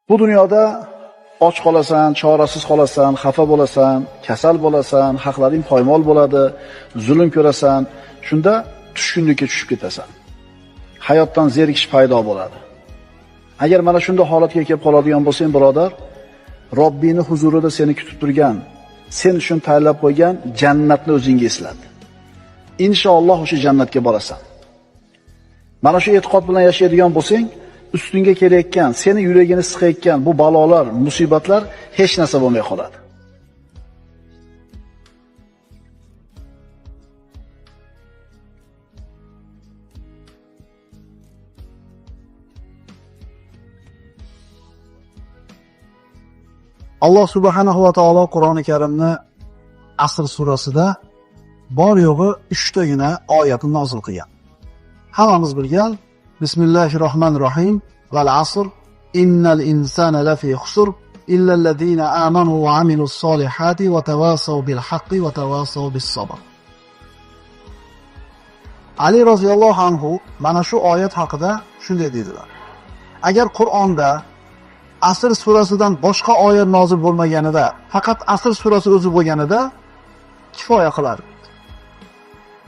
Bu dunyoda och qolasan, chorasiz qolasan, xafa bo'lasan, kasal bo'lasan, haqlaring poymol bo'ladi, zulm ko'rasan, shunda tushkunlikka tushib ketasan. Hayotdan zerikish paydo bo'ladi. Agar mana shunday holatga kelib qoladigan bo'lsang, birodar, Robbingning huzurida seni kutib turgan, sen uchun tayyorlab qo'ygan jannatni o'zingga eslat. Inshaalloh o'sha jannatga borasan. Mana shu e'tiqod bilan yashaydigan bo'lsang, ustingga kelayotgan, seni yuragini siqayotgan bu balolar, musibatlar hech narsa bo'lmay qoladi. Alloh subhanahu va taolo Qur'oni Karimni Asr surasida bor yo'g'i 3 tagina oyatni nozil qilgan. Hammamiz bilgan Bismillahirrohmanirrohim val asr innal insana lafi xusr illa allazina amanu va amilus solihati va tawasaw bil haqqi va tawasaw bis sabr. Ali roziyallohu anhu mana shu oyat haqida shunday dedilar. Agar Qur'onda Asr surasidan boshqa oyat nozil bo'lmaganida, faqat Asr surasi o'zi bo'lganida kifoya qilardi.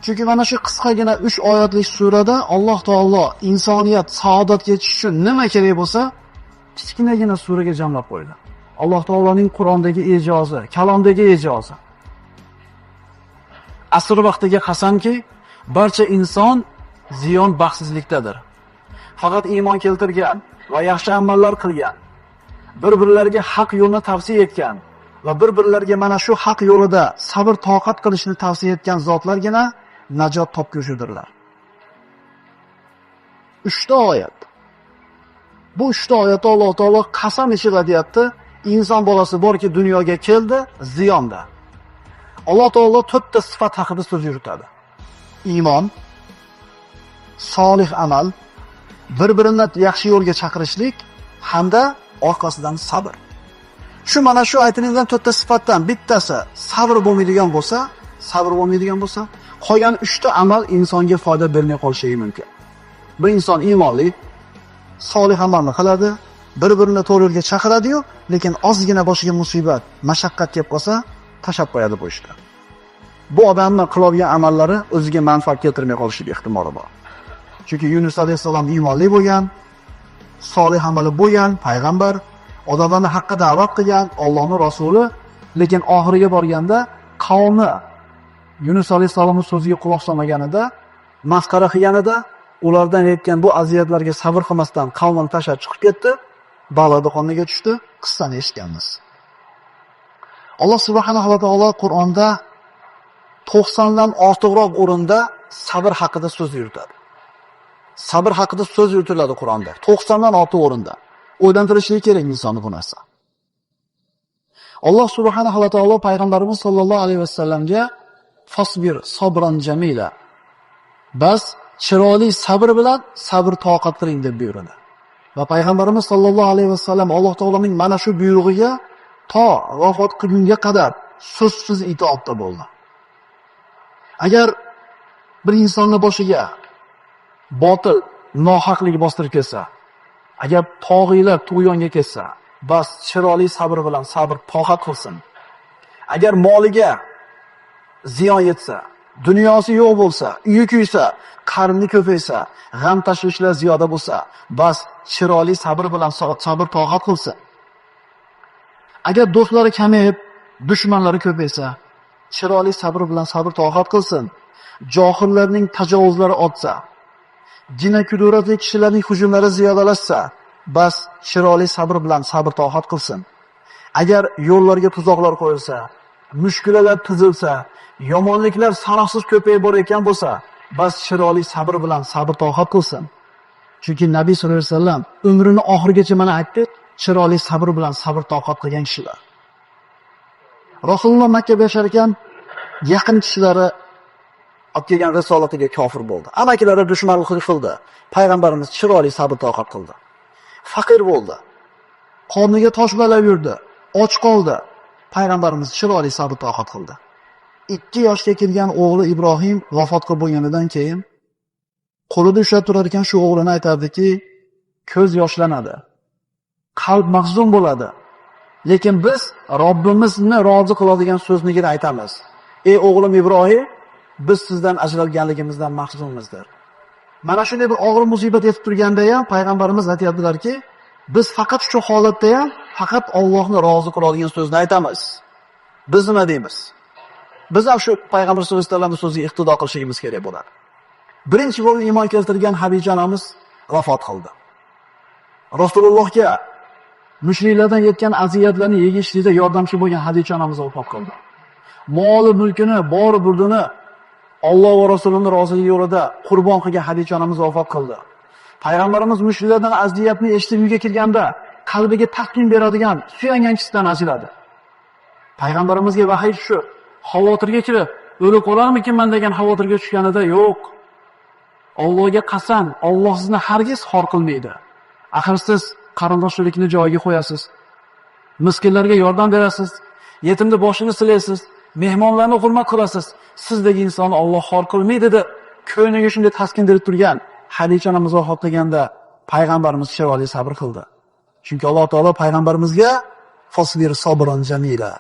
Chunki mana shu qisqagina 3 oyatlik surada Alloh taolo insoniyat saodatga yetish uchun nima kerak bo'lsa, kichkinagina suraga jamlab qo'ydi. Alloh taoloning Qur'ondagi ijozi, kalomdagi ijozi. Asr vaqtiga qasamki, barcha inson ziyon baxtsizlikdadir. Faqat iymon keltirgan va yaxshi amallar qilgan, bir-birlariga haq yo'lni tavsiya etgan va bir-birlariga mana shu haq yo'lida sabr toqat qilishni tavsiya etgan zotlargina najot topguvchidirlar. 3 ta oyat. Bu 3 ta oyatda Alloh taolo qasam ichib aytayapti, inson bolasi borki dunyoga keldi, ziyonda. Alloh taolo 4 ta sifat haqida so'z yuritadi. Iymon, solih amal, bir-birini yaxshi yo'lga chaqirishlik hamda orqasidan sabr. Shu mana shu aytilgan 4 ta sifatdan bittasi sabr bo'lmaydigan bo'lsa, qolgan 3 ta amal insonga foyda bermay qolishi mumkin. Bir inson iymonli, solih amalni qiladi, bir-birini to'g'ri yo'lga chaqiradi-yu, lekin ozgina boshiga musibat, mashaqqat kelib qolsa, tashlab qo'yadi bu ishni. Bu odamning qilgan amallari o'ziga manfaat keltirmay qolishi ehtimoli bor. Chunki Yunus alayhissalom iymonli bo'lgan, solih amali bo'lgan payg'ambar, odamlarni haqqa da'vat qilgan Allohning rasuli, lekin oxiriga borganda qavmi Yunus alayhissalomning so'ziga quloq solmaganida, masxara qilganida, ulardan yetgan bu aziyatlarga sabr qilmasdan qavmini tashlab chiqib ketdi, baliqni qoniga tushdi, qissani eshitganmiz. Alloh subhanahu va taolo Qur'onda 90 dan ortiqroq o'rinda sabr haqida so'z yuritadi. Sabr haqida so'z yuritiladi Qur'onda. 90 dan ortiq o'rinda. O'ylantirishlik kerak insonni bu narsa. Alloh subhanahu va taolo payg'ambarimiz sollallohu alayhi vasallamga fasbir sabran jamila. Bas chiroyli sabr bilan sabr toqat qiling deb buyurdi. Va payg'ambarimiz sollallohu alayhi vasallam Alloh taoloning mana shu buyrug'iga to vafot qilgunga qadar so'zsiz itoatda bo'ldi. Agar bir insonning boshiga botil, nohaqlik bostirib kelsa, agar tog'iylar tug'yonga kelsa, bas chiroyli sabr bilan sabr toqat qilsin. Agar moliga ziyon yetsa, dunyosi yo'q bo'lsa, uyi kuysa, qarni ko'paysa, g'am tashvishlar ziyoda bo'lsa, bas chiroyli sabr bilan sabr toqat qilsin. Agar do'stlari kamayib, dushmanlari ko'paysa, chiroyli sabr bilan sabr toqat qilsin. Johillarning tajovuzlari ortsa, jina-kuduratli kishilarning hujumlari ziyodalashsa, bas chiroyli sabr bilan sabr toqat qilsin. Agar yo'llarga tuzoqlar qo'yilsa, mushkulalar tuzilsa, yomonliklar sanoqsiz ko'payib borayotgan bo'lsa, bas chiroyli sabr bilan sabr toqat qilsin. Chunki Nabiy sollallohu alayhi vasallam umrini oxirigacha mana aytdi, chiroyli sabr bilan sabr toqat qilgan kishilar. Rasululloh Makkada yashar ekan, yaqin kishilari olib kelgan risolatiga kofir bo'ldi. Amakilari dushmanlik qildi. Payg'ambarimiz chiroyli sabr toqat qildi. Faqir bo'ldi. Qorniga tosh balab yurdi, och qoldi. Payg'ambarimiz chiroyli sabr toqat qildi. 2 yoshga kelgan o'g'li Ibrohim vafot qilib bo'lganidan keyin qo'lida ushlab turar ekan shu o'g'lini aytardiki, ko'z yoshlanadi. Qalb mahzun bo'ladi. Lekin biz Robbimizni rozi qiladigan so'znigina aytamiz. Ey o'g'lim Ibrohim, biz sizdan ajralganligimizdan mahzunmizdir. Mana shunday bir og'ir musibat yetib turganda ham payg'ambarimiz aytayaptilarki, biz faqat shu holatda ham faqat Allohni rozi qiladigan so'zni aytamiz. Biz nima deymiz? Biz ham shu payg'ambar sollallohu alayhi vasallamning so'ziga iqtido qilishimiz kerak bo'ladi. Birinchi bo'lib iymon keltirgan Hadija onamiz vafot qildi. Rasulullohga mushriklardan yetgan aziyatlarni yegishlikda yordamchi bo'lgan Hadija onamiz vafot qildi. Moli mulkini, bori burdini Alloh va Rasulining roziligi yo'lida qurbon qilgan Hadija onamiz vafot qildi. Payg'ambarimiz mushriklardan aziyatni eshitib uyga kirganda qalbiga taskin beradigan suyangan kishidan ajradi. Payg'ambarimizga vahiy tushib, xavotirga kirib, o'lib qolarmikinman degan xavotirga tushganida, yo'q. Allohga qasam, Alloh sizni hargiz xor qilmaydi. Axir siz qarindoshchilikni joyiga qo'yasiz. Miskinlarga yordam berasiz, yetimni boshini silaysiz, mehmonlarni hurmat qilasiz. Sizdagi insonni Alloh xor qilmaydi deb ko'ngliga shunday taskin berib turgan Hadija onamiz vafot qilganda payg'ambarimiz chiroyli sabr qildi. Chunki Alloh taolo payg'ambarimizga fasbir sabran jamila.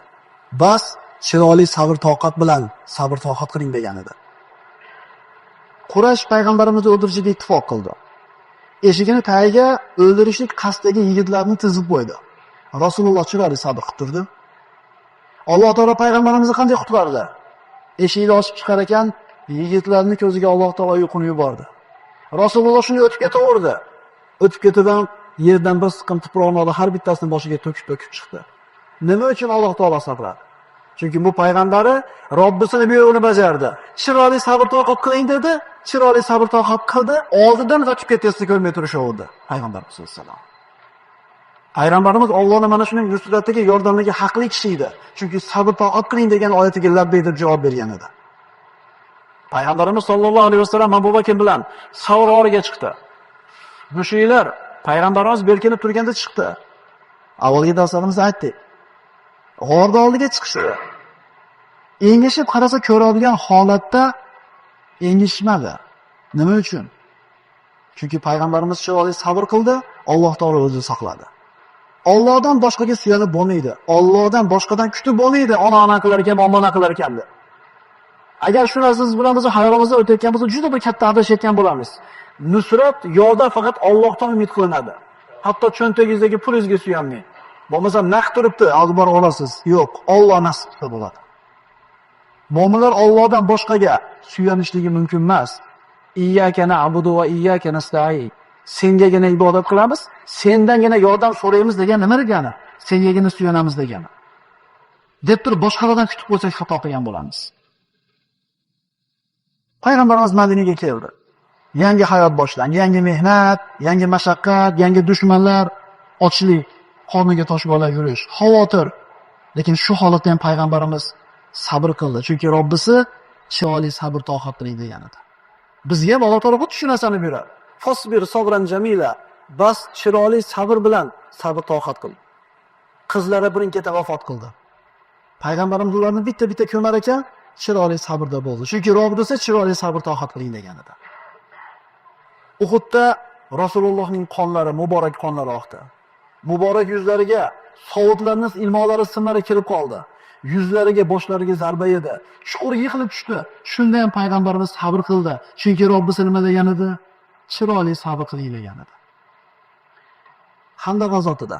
Bas chiroyli sabr toqat bilan sabr toqat qiling degan edi. Quraysh payg'ambarimizni o'ldirishga ittifoq qildi. Eshigini tagiga o'ldirishlik qasdidagi yigitlarni tizib qo'ydi. Rasululloh chiroyli sabr qilib turdi. Alloh taolo payg'ambarimizni qanday qutqardi? Eshikni ochib chiqar ekan, yigitlarning ko'ziga Alloh taolo uyquni yubordi. Rasululloh shuni o'tib ketaverdi. O'tib ketidan yerdan bir siqim tuproqni oldi, har bittasini boshiga to'kib-to'kib chiqdi. Nima uchun Alloh taolo saqladi? Chunki bu payg'ambari Robbisini buyrug'ini bajardi. Chiroyli sabr toqat qiling dedi, chiroyli sabr toqat qildi, oldidan o'tib ketayotsa ko'rmay turishaverdi payg'ambarimiz sollallohu alayhi vasallam. Payg'ambarimiz Allohning mana shuning nusratiga, yordamiga haqli kishi edi. Chunki sabr toqat qiling degan oyatiga labbay deb javob bergan edi. Payg'ambarimiz sollallohu alayhi vasallam Abu Bakr bilan Savr g'origa chiqdi. Mushriklar payg'ambarimiz berkinib turganda chiqdi. Avvalgi darslarimizda aytdik. G'orda oldiga chiqishdi. Engishib qarasa ko'radigan holatda engishmadi. Nima uchun? Chunki payg'ambarimiz chiroyli sabr qildi, Alloh taolo o'zi saqladi. Allohdan boshqaga suyanib bo'lmaydi. Allohdan boshqadan kutib bo'lmaydi. Ona qilar ekan, ona qilar ekan deb. Agar shu narsamiz bilan biz hayotimizda o'tayotgan bo'lsa, juda bir katta adashayotgan bo'lamiz. Nusrat yo'lda faqat Allohdan umid qilinadi. Hatto cho'ntagingizdagi pulingizga suyanmang. Bo'lmasa naqd turibdi, hozir borib olasiz. Yo'q, Alloh nasib qilsa bo'ladi. Mo'minlar Allohdan boshqaga suyanishligi mumkin emas. Iyyaka na'budu va iyyaka nasta'in. Sengagina ibodat qilamiz, sendangina yordam so'raymiz degan nima degani? Sengagina suyanamiz degani. Deb turib boshqalardan kutib qo'ysak xato qilgan bo'lamiz. Payg'ambarimiz Madinaga keldi. Yangi hayot boshlandi, yangi mehnat, yangi mashaqqat, yangi dushmanlar, ochlik, qorniga tosh bog'lab yurish, xavotir. Lekin shu holatda ham payg'ambarimiz sabr qildi. Chunki Robbisi chiroyli sabr toqat qiling degan edi. Bizga ham Alloh taolo xuddi shu narsani beradi. Fasbir sabran jamila. Bas chiroyli sabr bilan sabr toqat qil. Qizlari birin-ketin vafot qildi. Payg'ambarimiz ularni bitta-bitta ko'mar ekan, chiroyli sabrda bo'ldi. Chunki Robbisi chiroyli sabr toqat qiling degan edi. Uhudda Rasulullohning qonlari, muborak qonlari oqdi. Muborak yuzlariga sovutlarning ilmoqlari, simlari kirib qoldi. Yuzlariga, boshlariga zarba yedi. Chuqur yiqilib tushdi. Shunda ham payg'ambarimiz sabr qildi. Chunki Robbisi nima degan edi? Chiroyli sabr qiling degan edi. Handaq g'azotida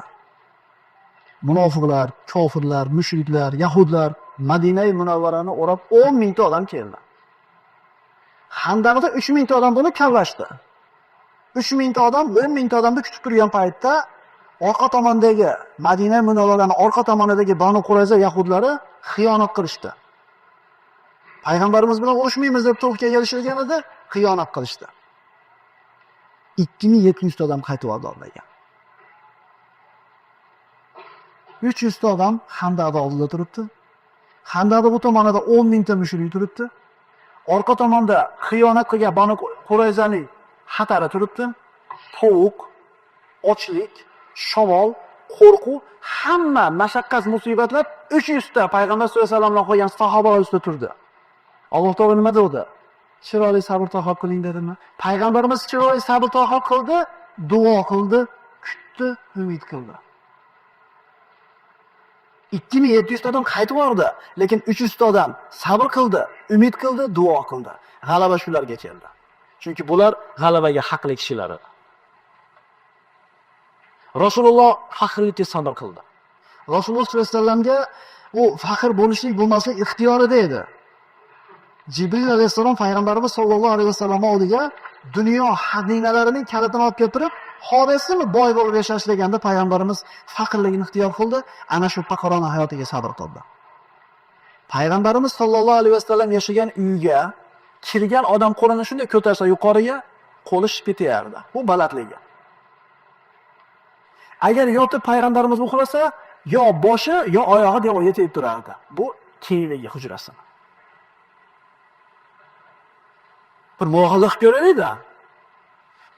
munofiqlar, kofirlar, mushriklar, yahudlar Madinai Munavvarani o'rab 10 mingta odam keldi. Handaqda 3 mingta odam bo'lib kavlashdi. 3 mingta odam 10 mingta odamni kutib turgan paytda orqa tomondagi Madina Munavvaraning orqa tomonidagi Banu Qurayza yahudlari xiyonat qilishdi. Payg'ambarimiz bilan urushmaymiz deb to'g'riga kelishilgan edi, xiyonat qilishdi. 2700 ta odam qaytib oldi olmagan. 300 ta odam Handaqda oldida turibdi. Handaqda bu tomonida 10 mingta mushrik turibdi. Orqa tomonda xiyonat qilgan Banu Qurayzaning xatari turibdi. Tovuq, ochlik, shamol, qo'rquv, hamma mashaqqat, musibatlar 300 ta payg'ambar sollallohu alayhi vasallamdan qolgan sahobalar ustida turdi. Alloh taolo nima dedi? Chiroyli sabr toqat qiling dedimi? Payg'ambarimiz chiroyli sabr toqat qildi, duo qildi, kutdi, umid qildi. 2700 ta odam qaytib bordi, lekin 300 ta odam sabr qildi, umid qildi, duo qildi. G'alaba shularga keldi. Chunki bular g'alabaga haqli kishilar edi. Rasululloh faxrlikka sabr qildi. Rasululloh sollallohu alayhi vasallamga u faxr bo'lishlik bo'lmaslik ixtiyorida edi. Jibril alayhissalom payg'ambarimiz sollallohu alayhi vasallam oldiga dunyo xazinalarining kalitini olib kelib turib, xohlaysizmi boy bo'lib yashash deganda payg'ambarimiz faqirligini ixtiyor qildi, ana shu faqirona hayotiga sabr qildi. Payg'ambarimiz sollallohu alayhi vasallam yashagan uyga kirgan odam qo'lini shunday ko'tarsa yuqoriga, qo'li shishib ketardi. Bu balandligi. Agar yotib payg'ambarimiz uxlasa, yo boshi, yo oyog'i devorga tegib turardi. Bu kengligi hujrasini. Bir mulohaza qilib ko'raylik-da.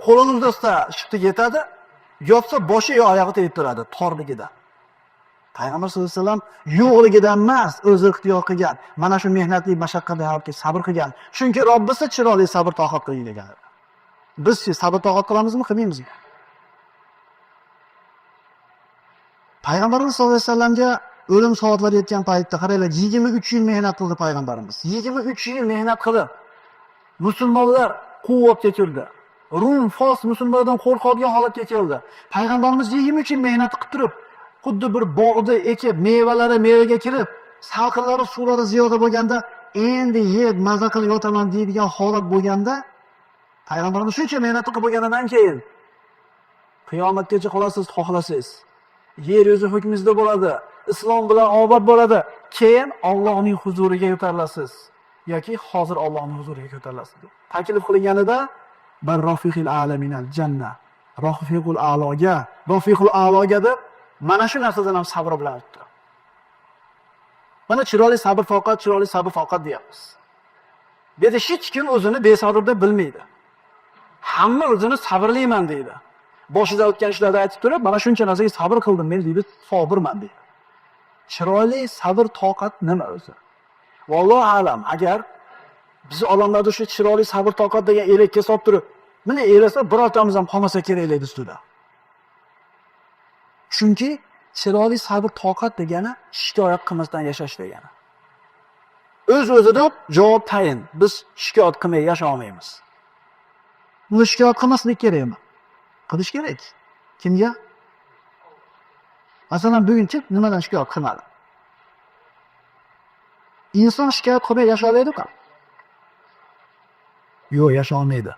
Qo'lini uzatsa shiftiga yetadi, yotsa boshi yo oyog'i tegib turadi torligida. Payg'ambar sollallohu alayhi vasallam yo'qligidan emas, o'zi ixtiyor qilgan. Mana shu mehnatli mashaqqatli hayotga sabr qilgan. Chunki Robbisi chiroyli sabr toqat qiling degan. Biz-chi sabr toqat qilamizmi, qilmaymizmi? Payg'ambarimiz sollallohu alayhi vasallamga o'lim soatlari yetgan paytda qaranglar, 23 yil mehnat qildi payg'ambarimiz. 23 yil mehnat qilib musulmonlar quvvatga keldi. Rum, Fors musulmonlardan qo'rqadigan holatga keldi. Payg'ambarimiz 23 yil mehnat qilib turib, xuddi bir bog'da ekib, mevalari mevaga kirib, salqinlari, suvlari ziyoda bo'lganda, endi yeb maza qilib yotaman deydigan holat bo'lganda, payg'ambarimiz shuncha mehnat qilib bo'lganidan keyin qiyomatgacha qolasiz, xohlasangiz. Yer yuzi hukmingizda bo'ladi, islom bilan obod bo'ladi. Keyin Allohning huzuriga ko'tarilasiz yoki hozir Allohning huzuriga ko'tarilasiz. Taklif qilinganida bar rafiqil alaminal janna, rafiqul a'loga, rafiqul a'loga deb mana shu narsadan ham sabr bilan o'tdi. Mana chiroyli sabr toqat, chiroyli sabr toqat deyapmiz. Bu yerda hech kim o'zini besabr deb bilmaydi. Hamma o'zini sabrliman deydi. Boshida o'tgan ishlarda aytib turib, mana shuncha narsaga sabr qildim men deydi, sobirman deydi. Chiroyli sabr toqat nima o'zi? Vallohu alam, agar biz odamlarda shu chiroyli sabr toqat degan elakka solib turib, mana elasa birortamiz ham qolmasa kerak edi ustida. Chunki chiroyli sabr toqat degani shikoyat qilmasdan yashash degani. O'z-o'zidan javob tayin. Biz shikoyat qilmay yasha olmaymiz. Buni shikoyat qilmaslik kerakmi? Qilish kerak. Kimga? Masalan, bugun kim nimadan shikoyat qilmadi? Inson shikoyat qilmay yasha oladimi? Yo'q, yasha olmaydi.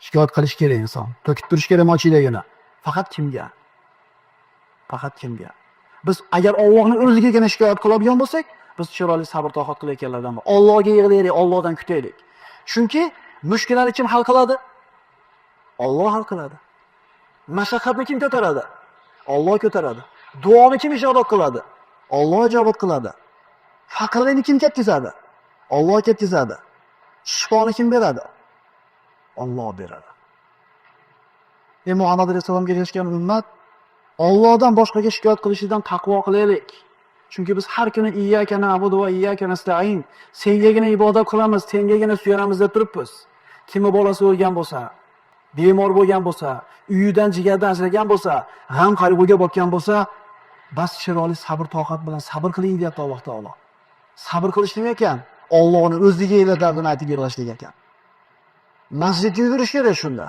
Shikoyat qilish kerak inson. To'kib turish kerak mochidagini. Faqat kimga? Faqat kimga? Biz agar Allohning o'zigagina shikoyat qiladigan bo'lsak, biz chiroyli sabr toqat qilayotganlardan. Allohga yig'laylik, Allohdan kutaylik. Chunki mushkullarni kim hal qiladi? Alloh hal qiladi. Mashaqqatni kim ko'taradi? Alloh ko'taradi. Duoni kim ijobat qiladi? Alloh ijobat qiladi. Faqirlikni kim ketkazadi? Alloh ketkazadi. Shifoni kim beradi? Alloh beradi. Ey Muhammad alayhissalomga ergashgan ummat, Allohdan boshqaga shikoyat qilishidan taqvo qilaylik. Chunki biz har kuni iyyaka na'budu va iyyaka nasta'in, sengagina ibodat qilamiz, sengagina suyanamiz deb turibmiz. Kimni bolasi o'lgan bo'lsa, bemor bo'lgan bo'lsa, uyidan jigardan ajragan bo'lsa, g'am qayg'uga botgan bo'lsa, bas chiroyli sabr toqat bilan sabr qiling deyapti Alloh taolo. Sabr qilish nima ekan? Allohning o'ziga dardini aytib yig'lashlik ekan. Masjidga yugurish kerak shunda.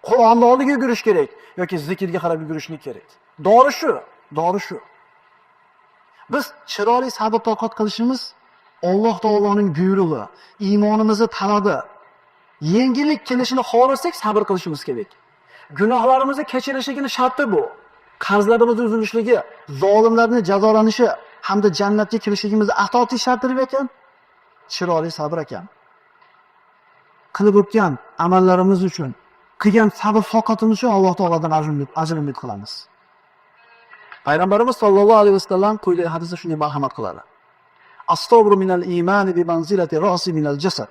Qur'onni oldiga yugurish kerak yoki zikrga qarab yugurishlik kerak. Dori shu, dori shu. Biz chiroyli sabr toqat qilishimiz Alloh taoloning buyrug'i, iymonimizni talabi. Yengillik kelishini xohlasak sabr qilishimiz kerak. Gunohlarimizni kechirishligini sharti bu. Qarzlarimiz uzilishligi, zolimlarning jazolanishi hamda jannatga kirishligimizni asosiy sharti ekan. Chiroyli sabr ekan. Qilib o'tgan amallarimiz uchun, qilgan sabr toqatimiz uchun Alloh taolodan ajr umid qilamiz. Payg'ambarimiz sollallohu alayhi vasallam quyidagi hadisda shunday marhamat qiladi. As-sabru minal iymani bi manzilati ra'si minal jasad.